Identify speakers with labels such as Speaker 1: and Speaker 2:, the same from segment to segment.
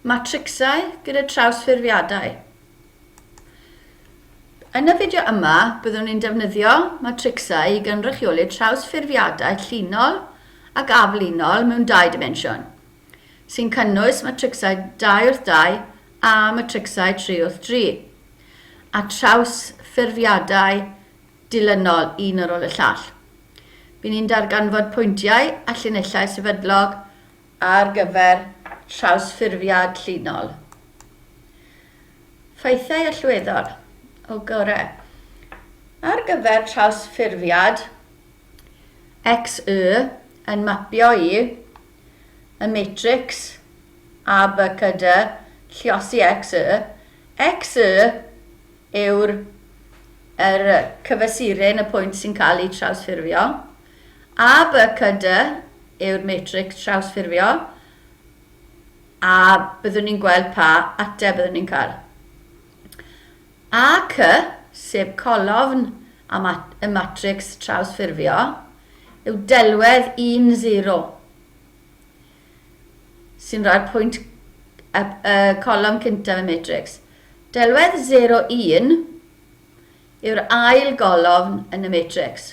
Speaker 1: Matricsau gyda trawsffurfiadau. Yn y fideo yma, byddwn ni'n defnyddio matricsau i gynrychioli trawsffurfiadau llinol ac aflinol mewn dau dimensiwn, sy'n cynnwys matricsau 2 wrth 2 a matricsau 3 wrth 3, a trawsffurfiadau dilynol un ar ôl y llall. Bydd ni'n darganfod pwyntiau a llinellau sefydlog ar gyfer trawsffurfiad llinol. Ffeithiau allweddol o gorau. Ar gyfer trawsffurfiad XY yn mapio i y matrix A, B, C, D, lluosi XY, XY yw'r yr cyfesuryn, y pwynt sy'n cael ei trawsffurfio. A, B, C, D yw'r matrix trawsffurfio a byddwn ni'n gweld pa ateb byddwn ni'n cael. A, C, sef colofn y matrix trawsffurfio, yw delwedd 1, 0 sy'n rhoi'r pwynt y, y colofn cyntaf y matrix. Delwedd 0, 1 yw'r ail golofn yn y matrix.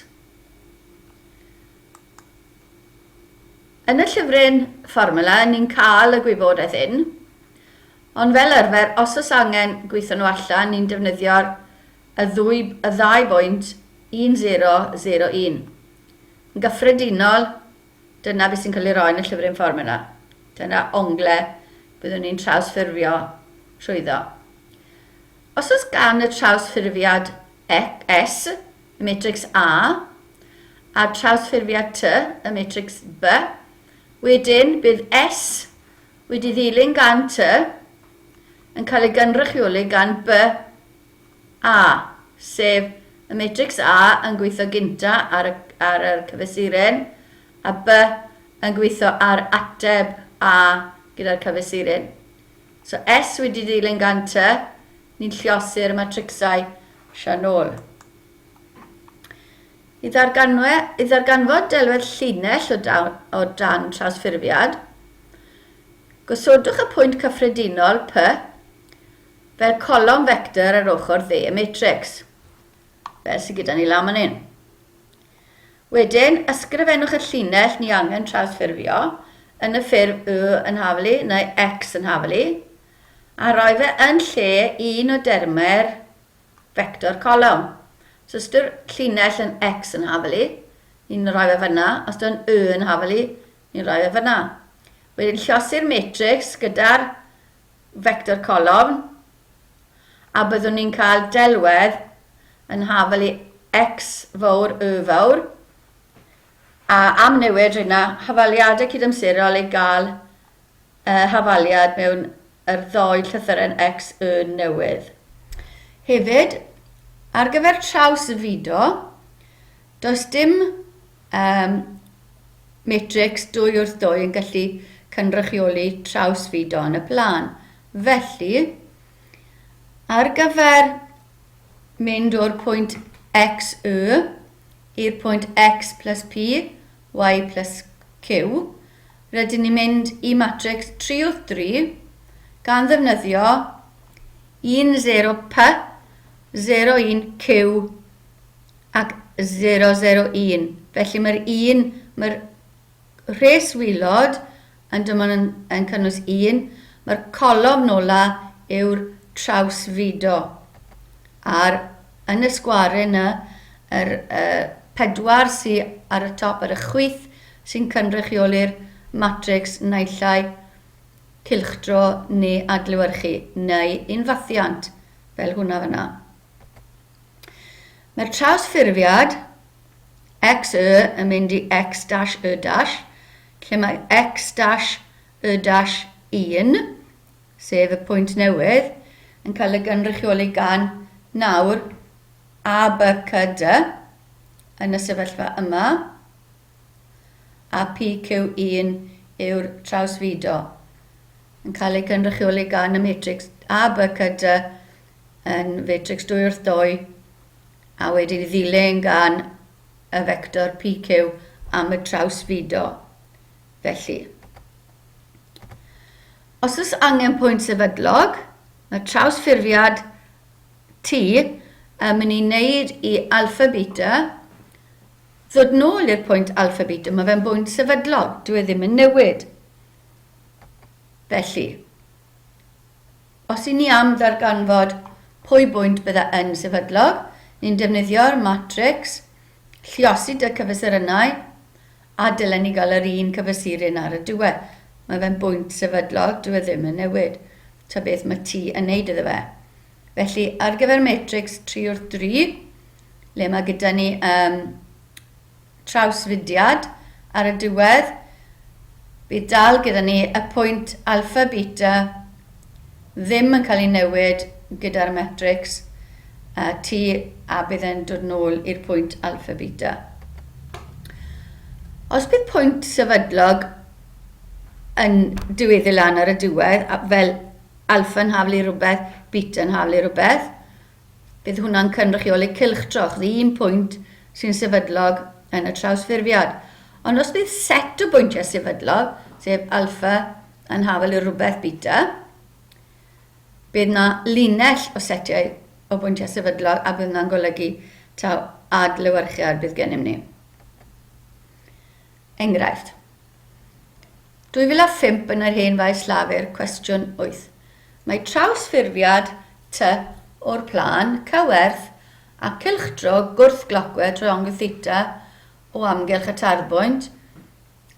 Speaker 1: Yn y llyfryn fformwla, ni'n cael y gwybodaeth hyn, ond fel arfer, os oes angen gweithio nhw allan, ni'n defnyddio'r y ddwy, y ddau bwynt 1, 0, 0, 1. Yn gyffredinol, dyna beth sy'n cael ei roi yn y llyfryn fformwla. Dyna ongle byddwn ni'n trawsffurfio trwyddo. Os oes gan y trawsffurfiad S, y matrix A, a'r trawsffurfiad T, y matrix B, wedyn bydd S wedi ddilyn gan T yn cael ei gynrychioli gan B A, sef y matrix A yn gweithio gynta ar y, ar yr cyfesuryn a B yn gweithio ar ateb A gyda'r cyfesuryn. So S wedi dilyn gan T, ni'n lliosi'r matricsau sianôl. I, ddarganwe, I ddarganfod delwedd llinell o dan, o dan trawsffurfiad, gosodwch y pwynt cyffredinol P fel colofn fector ar ochr dde y matrix, fel sydd gyda ni lan fan hyn. Wedyn, ysgrifennwch y llinell ni angen trawsffurfio yn y ffurf Y yn haflu neu X yn haflu, a roi fe yn lle un o dermau'r fector colofn. So os yw'r llinell yn X yn haflu, ni'n rhoi fe fyna. Os yw'n Y yn haflu, ni'n rhoi fe fyna. Wedyn llosi'r matrix gyda'r fector colofn, a byddwn ni'n cael delwedd yn hafal i X fawr Y fawr, a am newid rheina, hafaliadau cydamserol i gael uh, hafaliad mewn yr ddoi llythyren X Y newydd. Hefyd, ar gyfer traws fudo, does dim um, matrix 2 wrth 2 yn gallu cynrychioli traws fudo yn y plân. Felly, ar gyfer mynd o'r pwynt x, y i'r pwynt x plus p, y plus q, rydyn ni'n mynd i matrix 3 wrth 3 gan ddefnyddio 1, 0, p, 0, 1, q ac 0, 0, 1. Felly mae'r 1, mae'r rhes wylod yn dim ond yn, yn cynnwys un. Mae'r colofn ola yw'r trawsfudo. A'r, yn y sgware yna, yr uh, pedwar sy ar y top ar y chwith sy'n cynrychioli'r matrix naill ai cylchdro neu adlewyrchu, neu unfathiant, fel hwnna fyna. Mae'r trawsffurfiad x y yn mynd i x dash y dash, lle mae x dash y dash 1, sef y pwynt newydd, yn cael ei gynrychioli gan nawr A, B, C, D yn y sefyllfa yma, a PQ1 yw'r trawsfudo, yn cael ei gynrychioli gan y matrix A, B, C, D yn fatrix 2 wrth 2 a wedi ddilyn gan y fector PQ am y trawsfudo. Felly, Os oes angen pwynt sefydlog, mae trawsffurfiad T yn mynd i wneud i alpha beta ddod nôl i'r pwynt alpha beta. Mae fe'n bwynt sefydlog, dyw e ddim yn newid. Felly, os i ni am ddarganfod pwy bwynt bydda yn sefydlog, ni'n defnyddio'r matrix lluosi dy cyfesurynnau a dylen ni gael yr un cyfesuryn ar y diwedd. Mae fe'n bwynt sefydlog, dyw e ddim yn newid. Ta beth mae T yn neud iddo fe. Felly, ar gyfer matrix 3 wrth 3, le mae gyda ni um, trawsfudiad ar y diwedd, bydd dal gyda ni y pwynt alpha beta ddim yn cael ei newid gyda'r matrix uh, T a bydd e'n dod nôl i'r pwynt alpha beta. Os bydd pwynt sefydlog yn diweddu lan ar y diwedd, fel alpha yn haflu rhywbeth, beta yn haflu rhywbeth, bydd hwnna'n cynrychioli cylchdro, achos un pwynt sy'n sefydlog yn y trawsffurfiad. Ond os bydd set o bwyntiau sefydlog, sef alpha yn hafal i rhywbeth beta, bydd na linell o setiau o bwyntiau sefydlog a bydd hwnna'n golygu taw adlewyrchiad bydd gennym ni. Enghraifft. 2005 yn yr hen faes llafur, cwestiwn 8. Mae trawsffurfiad T o'r plân cywerth a cylchdro gwrthglocwe trwy ongl theta o amgylch y tarddbwynt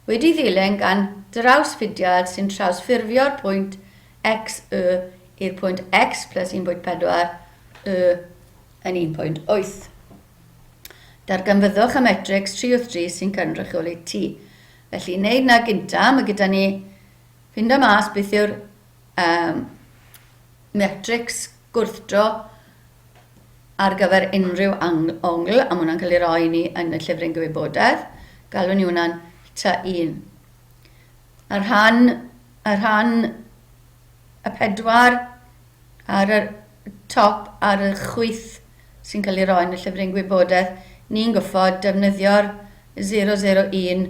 Speaker 1: wedi ddilyn gan drawsfudiad sy'n trawsffurfio'r pwynt x y i'r pwynt x plus 1.4 y yn 1.8. Darganfyddwch y matrics 3 wrth 3 sy'n cynrychioli T. Felly, i wneud na gynta, mae gyda ni ffindo mas beth yw'r um, matrics gwrthdro ar gyfer unrhyw ongl, a mae hwnna'n cael ei roi i ni yn y llyfryn gwybodaeth. Galwn ni hwnna'n T1. Y rhan, y rhan y pedwar ar y top ar y chwith sy'n cael ei roi yn y llyfryn gwybodaeth, ni'n gwybod defnyddio'r 001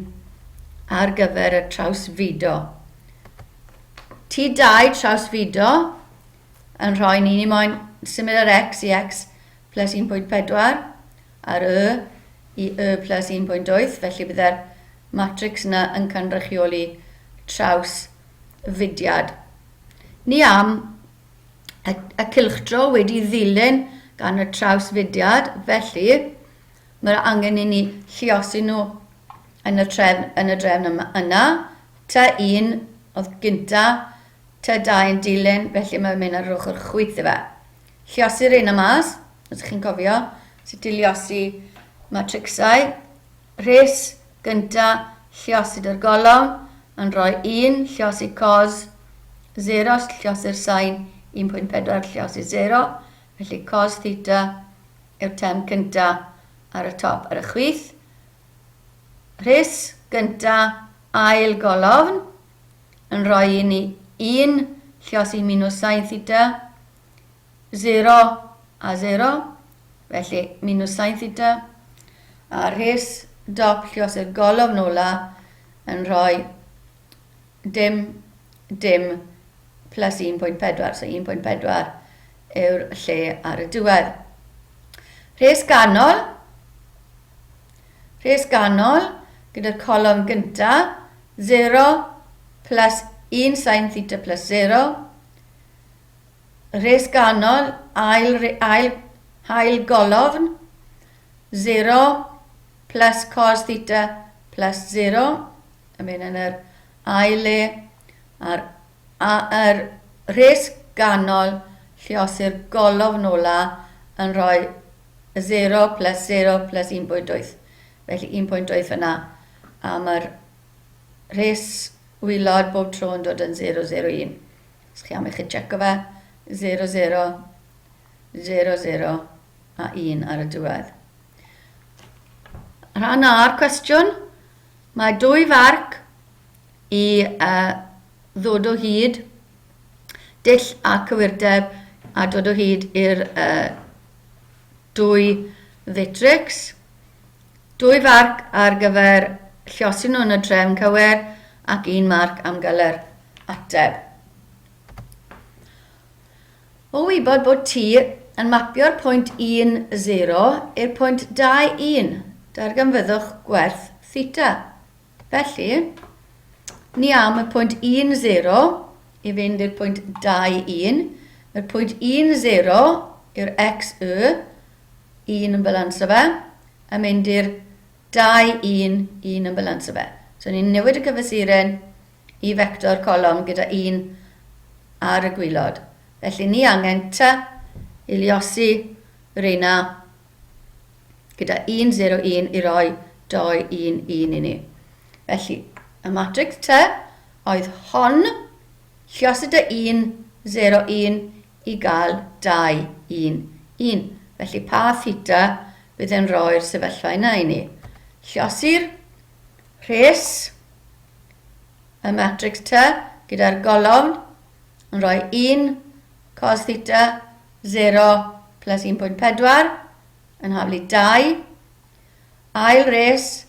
Speaker 1: ar gyfer y trawsfudo. T2 trawsfudo yn rhoi ni, ni moyn symud yr x i x plus 1.4 a'r y i y plus 1.8, felly bydde'r matrix yna yn cynrychioli trawsfudiad. Ni am y, y cylchdro wedi ddilyn gan y trawsfudiad, felly mae'r angen i ni lliosi nhw yn y, trefn, yn y drefn yma, yna. T1 oedd gynta, T2 yn dilyn, felly mae'n mynd ar yr ochr chwith i fe. Lliosi'r un yma, os ydych chi'n cofio, sut i liosi matrixau. Rhes gynta, lliosi dy'r golofn, yn rhoi 1, lliosi cos 0, lliosi'r sain 1.4, lliosi 0. Felly cos theta yw'r term cynta ar y top ar y chwith. Rhes gynta, ail golofn, yn rhoi i ni 1, lliosi minus sain theta, 0 a 0, felly minus sain theta, a rhes dop lliosi'r golofn ola yn rhoi dim, dim plus 1.4, so 1.4 yw'r lle ar y diwedd. Rhes ganol, rhes ganol gyda'r colofn gyntaf, 0 plus 1 sin theta plus 0, Rhes ganol, ail, ail, ail golofn, 0 plus cos theta plus 0, yn mynd yn yr ail le, a'r, a'r rhes ganol lliosi'r golofn ola yn rhoi 0 plus 0 plus 1.8. Felly 1.8 fyna, a mae'r rhes wylod bob tro yn dod yn 0, 0, 1. Os chi am i chi checo fe, 0, 0, 0, 0 a 1 ar y diwedd. Rhan A'r cwestiwn, mae dwy farc i uh, ddod o hyd dull a cywirdeb a dod o hyd i'r uh, dwy fatrix. Dwy farc ar gyfer lliosi nhw yn y trefn cywir ac un marc am gael yr ateb. O wybod bod T yn mapio'r pwynt 1, 0 i'r pwynt 2, 1, darganfyddwch gwerth theta. Felly, ni am y pwynt 1, 0 i fynd i'r pwynt 2, 1. Mae'r pwynt 1, 0 yw'r x, y, 1 yn balanso fe, a mynd i'r 2, 1, 1 yn balanso fe. So ni'n newid y cyfesuren i fector colofn gyda 1 ar y gwylod. Felly ni angen t i luosi reina gyda 1, 0, 1 i roi 2, 1, 1 i ni. Felly, y matrix T oedd hon, lluosi dy 1, 0, 1 i gael 2, 1, 1. Felly pa theta bydd yn rhoi'r sefyllfa yna i ni? Lluosi'r rhes y matrix T gyda'r golofn yn rhoi 1 cos theta 0 plus 1.4 yn haflu 2. Ail res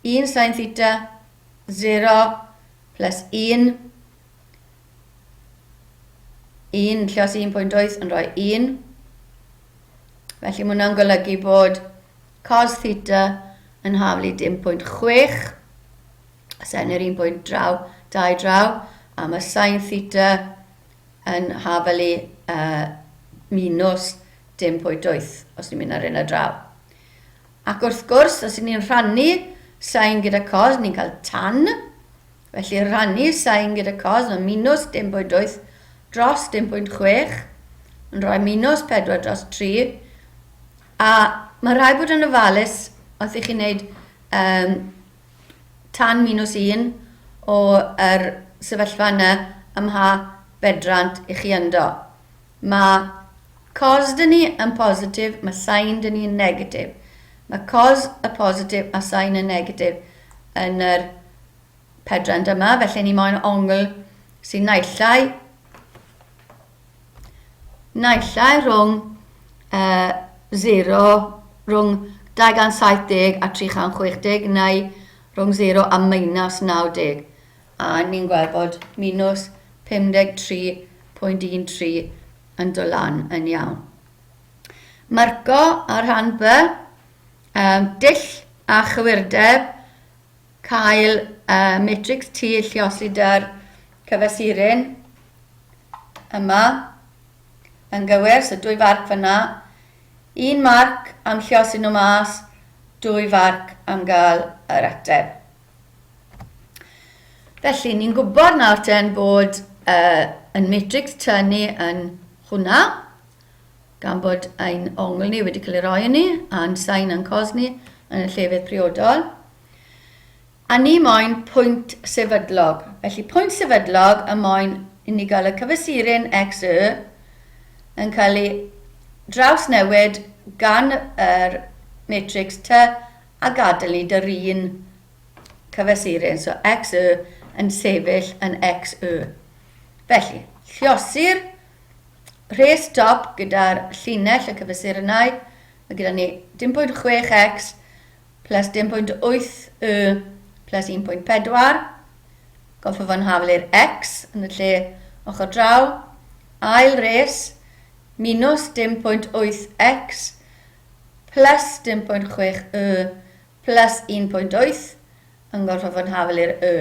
Speaker 1: 1 sin theta 0 plus 1 1 llos 1.8 yn rhoi 1. Felly mae hwnna'n golygu bod cos theta yn haflu dim pwynt 6 sen yr 1.2 draw, a mae sin theta yn hafelu uh, minus dim pwynt 8 os ni'n mynd ar un a draw. Ac wrth gwrs, os ni'n rhannu sin gyda cos, ni'n cael tan. Felly rhannu sin gyda cos, mae minus dim pwynt 8 dros dim pwynt 6, yn rhoi minus 4 dros 3. A mae rhaid bod yn ofalus os ych chi'n gwneud um, tan minus 1 o yr sefyllfa yna ym mha bedrant i chi ynddo. Mae cos dyn ni yn positif, mae sin dyn ni yn negatif. Mae cos y positif a sin y negatif yn yr pedrant yma, felly ni moyn ongl sy'n naill ai naill ai rhwng uh, 0, rhwng 270 a 360 neu rhwng 0 a minus 90. A ni'n gweld bod minus 53.13 yn dod lan yn iawn. Marco ar rhan B, um, dull a chywirdeb, cael uh, matrix T lliosi dy'r cyfesuryn yma yn gywir, so dwy farc fyna. Un marc am lliosi nhw mas, dwy farc am gael yr ateb. Felly, ni'n gwybod nawr ten bod uh, yn matrix T ni yn hwnna, gan bod ein ongl ni wedi cael ei roi i ni, a'n sain a'n cos ni yn y llefydd priodol. A ni moyn pwynt sefydlog. Felly pwynt sefydlog y moyn i ni gael y cyfesuryn x y yn cael ei drawsnewid gan yr matrix T a gadael ni dy'r un cyfesuryn. So x y yn sefyll yn x y. Felly, lliosi'r rhes top gyda'r llinell y cyfesurynau. Mae gyda ni 0.6x plus 0.8 y plus 1.4. Goffa fo'n hafel i'r x yn y lle ochr draw. Ail res, minus 0.8x plus 0.6 y plus 1.8 yn gorfod fo'n hafel i'r y.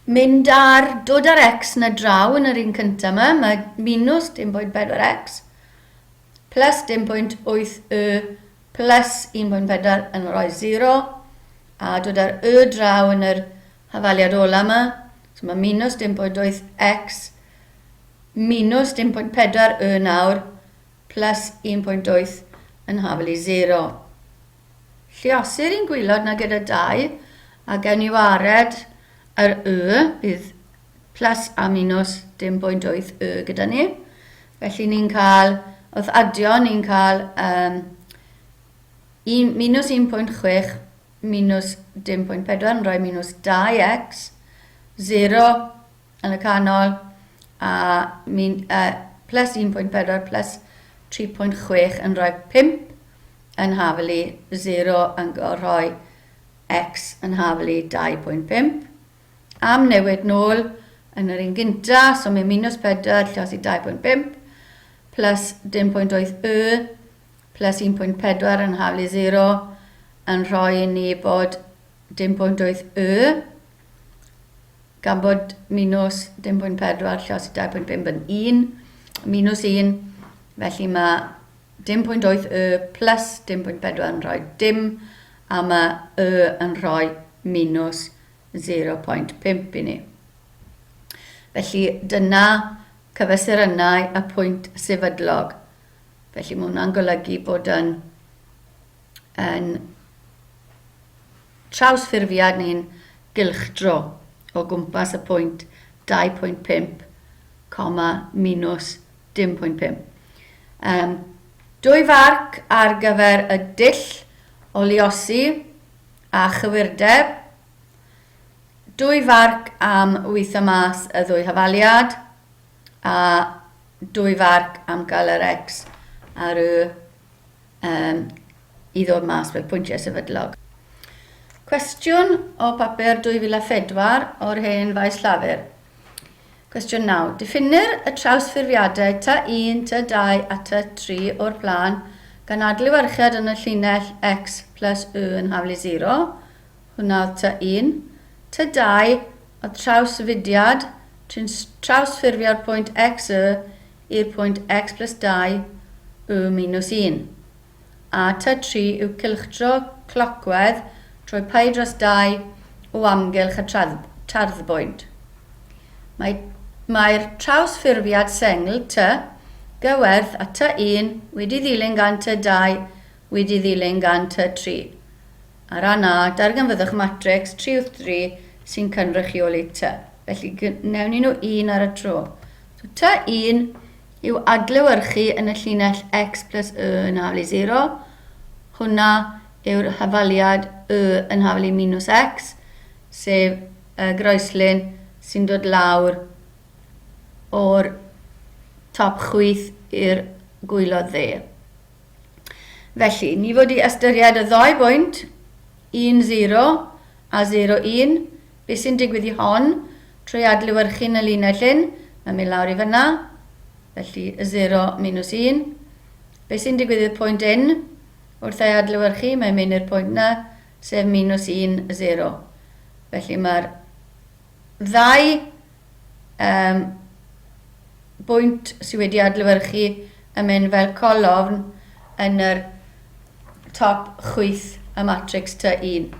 Speaker 1: Mynd ar, dod ar x na draw yn yr un cyntaf yma, mae minus 0.4x plus 0.8 y plus 1.4 yn rhoi 0, a dod ar y draw yn yr hafaliad ola yma, so mae minus 0.8 x minus 0.4 y nawr plus 1.8 yn hafal i 0. Lluosir un gwylod na gyda 2, a gewn ni wared yr y, bydd plus a minus 0.8 y gyda ni. Felly ni'n cael, wrth adio, ni'n cael um, un, minus 1.6 minus 0.4 yn rhoi minus 2x, 0 yn y canol, a min, uh, plus 1.4 plus 3.6 yn rhoi 5 yn hafelu 0 yn rhoi x yn hafelu 2.5. Am newid nôl yn yr un gynta, so mae minus 4 lliosi 2.5 plus dim pwynt 8 y plus 1.4 yn haflu 0 yn rhoi i ni bod dim pwynt 8 y gan bod minus dim pwynt 4 lliosi 2.5 yn 1 minus 1 felly mae dim pwynt 8 y plus dim pwynt 4 yn rhoi dim a mae y yn rhoi minus 0.5 i ni. Felly dyna cyfesurynnau y pwynt sefydlog. Felly mae hwnna'n golygu bod yn, yn trawsffurfiad neu'n gylchdro o gwmpas y pwynt 2.5, minus dim pwynt 5. Um, dwy farc ar gyfer y dull o luosi a chywirdeb. Dwy farc am weithio mas y ddwy hafaliad a dwy farc am gael yr X a'r Y um, i ddod mas fel pwyntiau sefydlog. Cwestiwn o papur 2004 o'r hen faes llafur. Cwestiwn 9. Diffinnir y trawsffurfiadau T1, T2 a T3 o'r plân gan adlewyrchiad yn y llinell x plus y yn haflu 0. Hwnna oedd T1. T2 oedd trawsfudiad, trawsffurfio'r pwynt x y i'r pwynt x plus 2 y minus 1. A T3 yw cylchdro clocwedd trwy pi dros 2 o amgylch y tarddbwynt. Mae, mae'r trawsffurfiad sengl T gywerth a T1 wedi ddilyn gan T2 wedi ddilyn gan T3. Ar ran A, darganfyddwch matrics 3 wrth 3 sy'n cynrychioli T. Felly, newn ni nhw un ar y tro. So, T1 yw adlewyrchu yn y llinell x plus y yn haflu 0. Hwna yw'r hafaliad y yn haflu minus x, sef y groeslin sy'n dod lawr o'r top chwith i'r gwaelod dde. Felly, ni fod i ystyried y ddau bwynt, 1, 0 a 0, 1. Be sy'n digwydd i hon? Trwy adlewyrchu yn y linell hyn, mae'n mynd lawr i fyna, felly 0 minus 1. Be sy'n digwydd i'r pwynt un? Wrth ei adlewyrchu, mae'n mynd i'r pwynt na, sef minus 1, 0. Felly mae'r ddau um, bwynt sydd wedi adlewyrchu yn mynd fel colofn yn yr top chwith y matrix T1.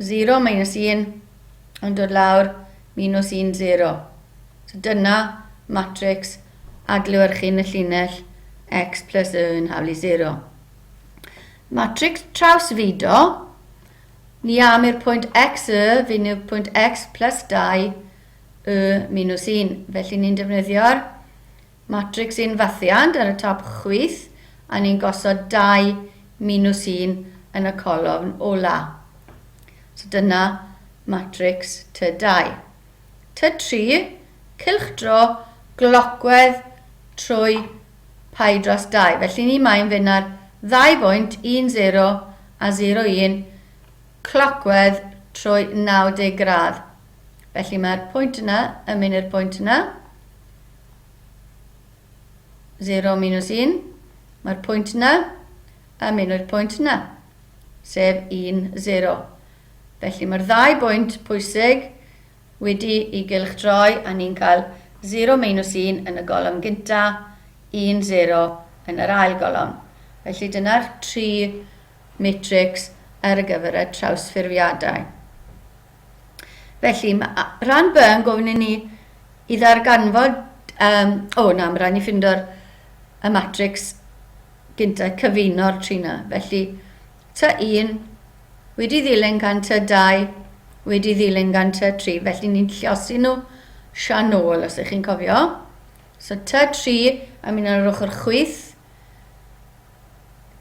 Speaker 1: 0 minus 1 yn dod lawr minus 1, 0. So dyna matrix adlewyrchu yn y llinell x plus y yn haflu 0. Matrix trawsfudo, ni am i'r pwynt x y fynd i'r pwynt x plus 2 y minus 1. Felly ni'n defnyddio'r matrix unfathiant ar y top chwith a ni'n gosod 2 minus 1 yn y colofn ola. So dyna matrix T2. T3, cylchdro glocwedd trwy pi dros 2. Felly ni mae'n fynd ar ddau bwynt, 1, 0 a 0, 1, clocwedd trwy 90 gradd. Felly mae'r pwynt yna yn mynd i'r pwynt yna. 0 minus 1. Mae'r pwynt yna yn mynd i'r pwynt yna, sef 1, 0. Felly mae'r ddau bwynt pwysig wedi i gylchdroi a ni'n cael 0 minus 1 yn y golofn gynta, 1, 0 yn yr ail golofn. Felly dyna'r tri matrix ar gyfer y trawsffurfiadau. Felly, mae rhan B yn gofyn i ni i ddarganfod... Um, o, na, mae rhaid ni ffindo'r y matrix gyntaf, cyfuno'r tri na. Felly, T1 wedi ddilyn gan T2 wedi ddilyn gan T3. Felly, ni'n lliosi nhw sian ôl, os ydych chi'n cofio. So, T3 yn mynd ar yr ochr chwith,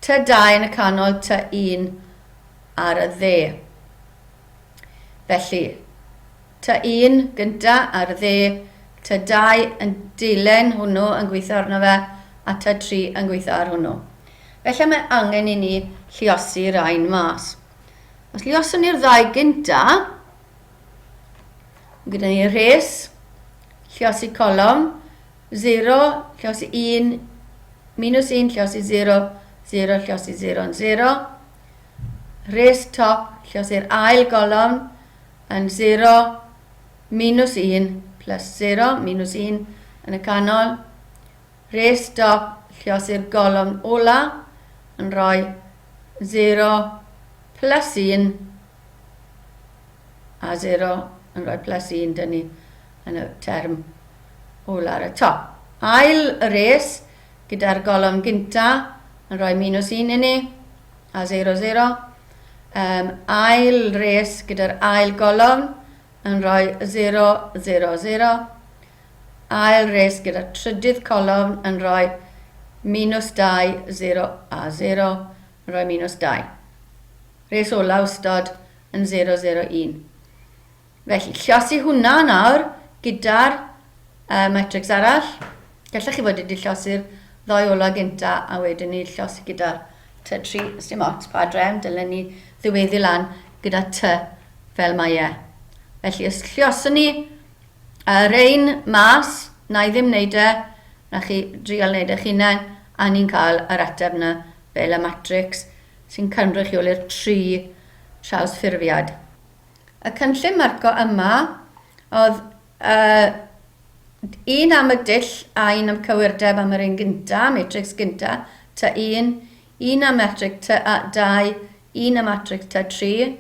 Speaker 1: T2 yn y canol, T1 ar y dde. Felly, T1 gynta ar y dde, T2 yn dilyn hwnnw yn gweithio arno fe, a T3 yn gweithio ar hwnnw. Felly mae angen i ni lliosi rhain mas. Os llioswn ni'r ddau gynta, Mae gyda ni rhes, lliosi colofn, 0, lliosi 1, minus 1, lliosi 0, 0, lliosi 0 yn 0. Rhes top, lliosi'r ail golofn yn 0, minus 1, plus 0, minus 1 yn y canol. Rhes dop, lliosi'r golofn ola yn rhoi 0 plus 1 a 0 yn rhoi plus 1 dyn ni yn y term ola ar y top. Ail y res gyda'r golofn gynta yn rhoi minus 1 i ni a 0, 0. Um, ail res gyda'r ail golofn yn rhoi 0, 0, 0. Ail res gyda trydydd colofn yn rhoi minus 2, 0 a 0 yn rhoi minus 2. Rhes ola wstod yn 0, 0, 1. Felly, llosi hwnna nawr gyda'r uh, matrix arall. Gallech chi fod wedi llosi'r ddoi ola gynta a wedyn ni llosi gyda'r T3, os dim ots pa drefn, dylen ni ddiweddu lan gyda T fel mae e. Felly, os llioswn ni A rhein mas, na i ddim neud e, na chi drial neud eich hunain, a ni'n cael yr ateb na fel y matrix sy'n cynrychioli'r tri trawsffurfiad. Y cynllun marco yma oedd uh, un am y dull a un am cywirdeb am yr un gynta, matrix gynta, T1, un am matrix T2, un am matrix T3,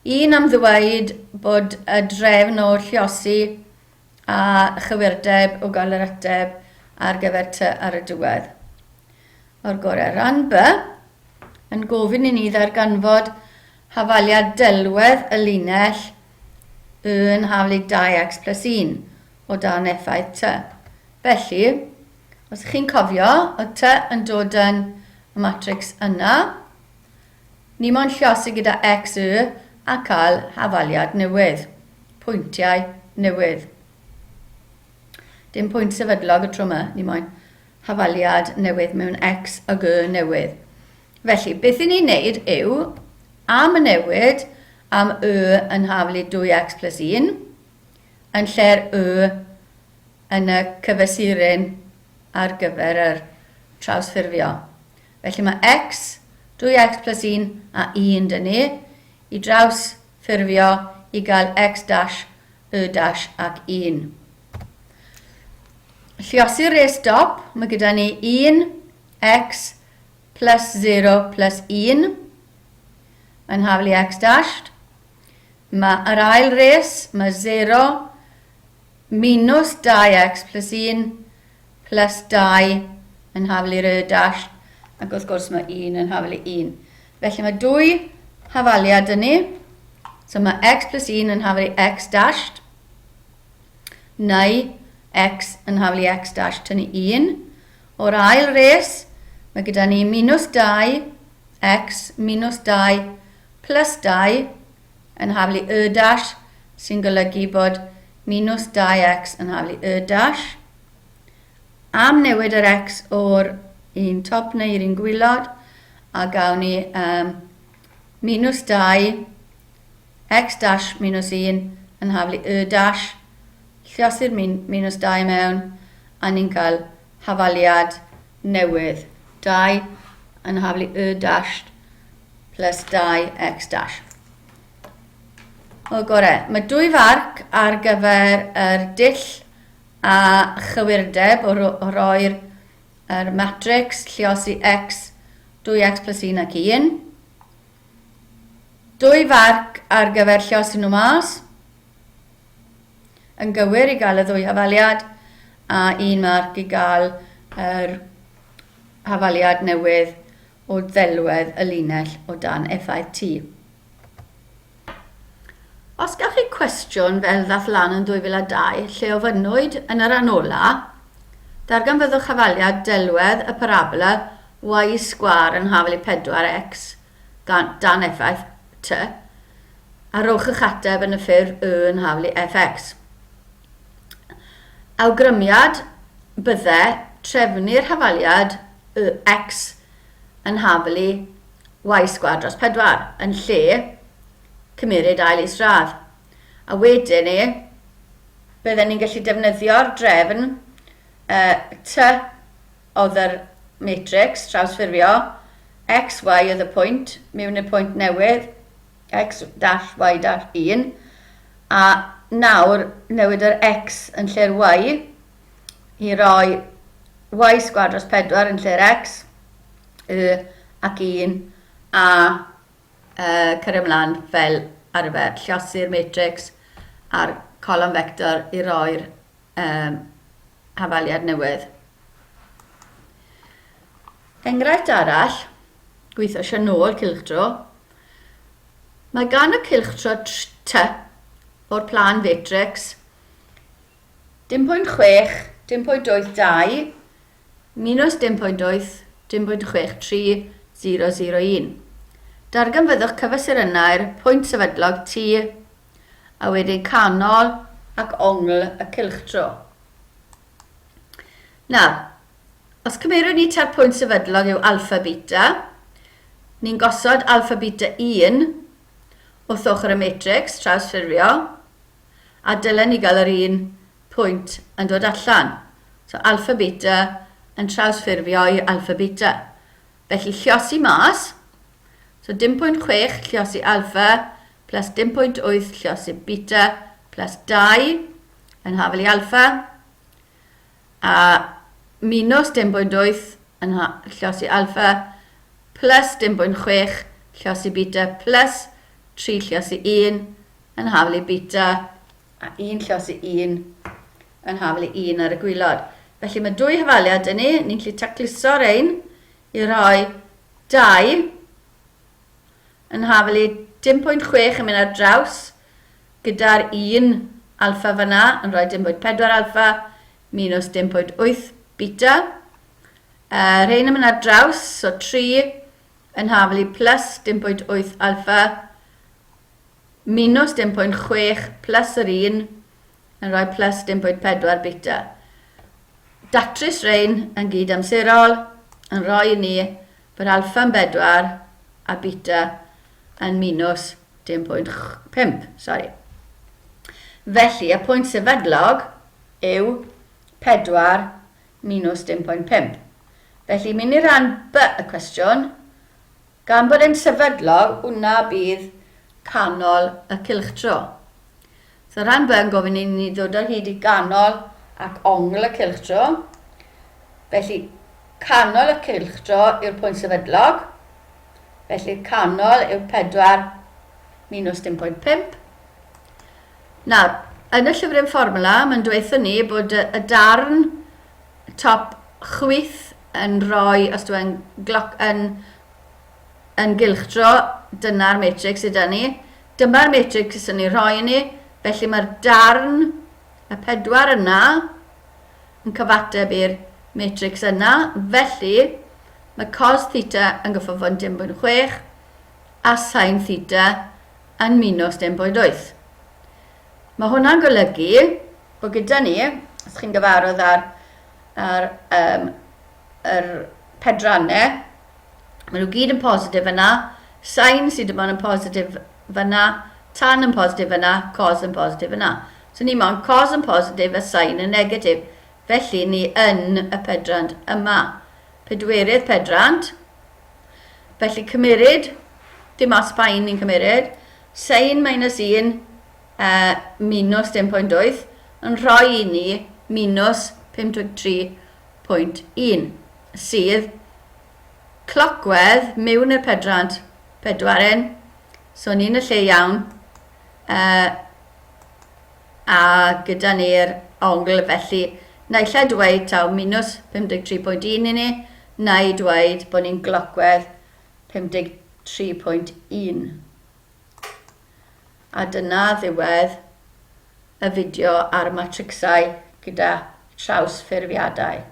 Speaker 1: Un am ddweud bod y drefn o lluosi a chywirdeb o gael yr ateb ar gyfer ty ar y diwedd. O'r gorau. Rhan B yn gofyn i ni ddarganfod hafaliad delwedd y linell y yn haflu 2x plus 1 o dan effaith ty. Felly, os chi'n cofio, oedd ty yn dod yn y matrix yna, Ni moyn llosi gyda X, Y a cael hafaliad newydd. Pwyntiau newydd. Dim pwynt sefydlog y tro yma, ni moyn hafaliad newydd mewn X ag Y newydd. Felly, beth i ni'n neud yw, am y newid, am Y yn haflu 2x plus 1, yn lle'r Y yn y cyfesuryn ar gyfer yr trawsffurfio. Felly mae x, 2x plus 1 a 1 dyn ni, i draws ffurfio i gael x dash, y dash ac 1. Lliosi'r res dop, mae gyda ni 1 x plus 0 plus 1. Mae'n haflu x dash. Mae yr ail res, mae 0 minus 2x plus 1 plus 2 yn haflu'r y dash, ac wrth gwrs mae 1 yn haflu 1. Felly mae dwy hafaliad yn ni. So mae x plus 1 yn haflu x dash, neu x yn haflu x dash tynnu 1. O'r ail res, mae gyda ni minus 2 x minus 2 plus 2 yn haflu y dash, sy'n golygu bod minus 2x yn haflu y dash. Am newid yr x o'r un top neu i'r un gwylod, a gawn ni um, minus 2 x dash minus 1 yn haflu y dash, lliosi'r min, minus 2 mewn, a ni'n cael hafaliad newydd. 2 yn haflu y dash plus 2x dash. O gore, mae dwy farc ar gyfer yr dull a chywirdeb o, o roi'r er matrix lliosi x, 2x plus 1 ac 1. Dwy farc ar gyfer lliosi nhw mas yn gywir i gael y ddwy hafaliad a un marc i gael yr hafaliad newydd o ddelwedd y linell o dan effaith T. Os gawch chi cwestiwn fel ddath lan yn 2002 lle ofynnwyd yn y rhan ola, darganfyddwch hafaliad delwedd y parabola y sgwâr yn hafal i 4x gan, dan effaith T, a rowch eich ateb yn y ffurf y yn hafal i fx. Awgrymiad bydde trefnu'r hafaliad y x yn haflu y sgwâr dros 4 yn lle cymeryd ail isradd. A wedyn ni, Bydden ni'n gallu defnyddio'r drefn uh, T oedd yr matrix, trawsffurfio, x, y oedd y pwynt, mewn i'r pwynt newydd, x dash y dash 1, a nawr newid yr x yn lle'r y i roi y sgwâr dros 4 yn lle'r x, y ac 1, a uh, cario ymlaen fel arfer, lliosi'r matrix a'r column vector i roi'r um, hafaliad newydd. Enghraifft arall, gweithio eisiau nôl cylchdro. Mae gan y cylchdro T o'r plan matrix dim pwynt 6, dim pwynt 82, minus dim pwynt 8, dim pwynt 6, 3, 0, 0, 1. Darganfyddwch cyfesurynnau'r pwynt sefydlog T a wedyn canol ac ongl y cylchdro. Nawr, os cymerwn ni ta'r pwynt sefydlog yw alpha beta, ni'n gosod alpha beta 1 wrth ochr y matrix, trawsffurfio, a dylen ni gael yr un pwynt yn dod allan. So alpha beta yn trawsffurfio i alpha beta. Felly lliosi mas, so dim pwynt 6 lliosi alpha plus dim pwynt 8 lliosi beta plus 2 yn hafel i alpha, a minus dim pwynt 8 yn lliosi alpha plus dim pwynt 6 lliosi beta plus 3 lliosi 1 yn hafel i beta a 1 lliosi 1 yn hafel i 1 ar y gwylod. Felly mae dwy hafaliad yn ni, ni'n gallu tacluso rein i roi 2 yn hafel i dim pwynt 6 yn mynd ar draws gyda'r 1 alffa fyna yn rhoi dim pwynt 4 alffa minus dim pwynt 8 beta. Uh, rhein yn mynd ar draws, so 3 yn hafel i plus dim pwynt 8 alffa minus dim pwynt 6 plus yr 1 yn rhoi plus dim pwynt 4 beta. Datrys rhein yn gyd amserol yn rhoi i ni bod alffa yn 4 a beta yn minus dim pwynt 5. Sorry. Felly, y pwynt sefydlog yw 4 minus dim pwynt 5. Felly, mynd i ran B y cwestiwn, Gan bod e'n sefydlog, wna bydd canol y cylchdro. So rhan B yn gofyn i ni ddod o hyd i ganol ac ongl y cylchdro. Felly, canol y cylchdro yw'r pwynt sefydlog. Felly, canol yw 4 minus dim pwynt 5. Nawr, yn y llyfryn fformwla, mae'n dweud ni bod y, y darn top chwith yn rhoi, os dwi yn gloc, yn, yn gylchdro, dyna'r matrix sydd 'da ni. Dyma'r matrix sydd ni rhoi i ni, felly mae'r darn, y pedwar yna, yn cyfateb i'r matrix yna, felly mae cos theta yn gyffo fod yn dim pwynt 6 a sin theta yn minus dim pwynt 8. Mae hwnna'n golygu bod gyda ni, os chi'n gyfarwydd ar, ar um, yr pedrannau, maen nhw gyd yn positif yna, sin sydd dim ond yn positif fyna, tan yn positif yna, cos yn positif yna. So ni moyn cos yn positif a sin yn negatif. Felly ni yn y pedrant yma. Pedwerydd pedrant. Felly cymeryd, dim os pa un ni'n cymeryd, sin minus 1 uh, minus dim pwynt 8 yn rhoi i ni minus 53.1 sydd clocwedd mewn i'r pedrant pedwaren so ni'n y lle iawn uh, a gyda ni'r ongl felly naill ai dweud taw minus 53.1 i ni neu dweud bod ni'n glocwedd 53.1. A dyna ddiwedd y fideo ar matricsau gyda trawsffurfiadau.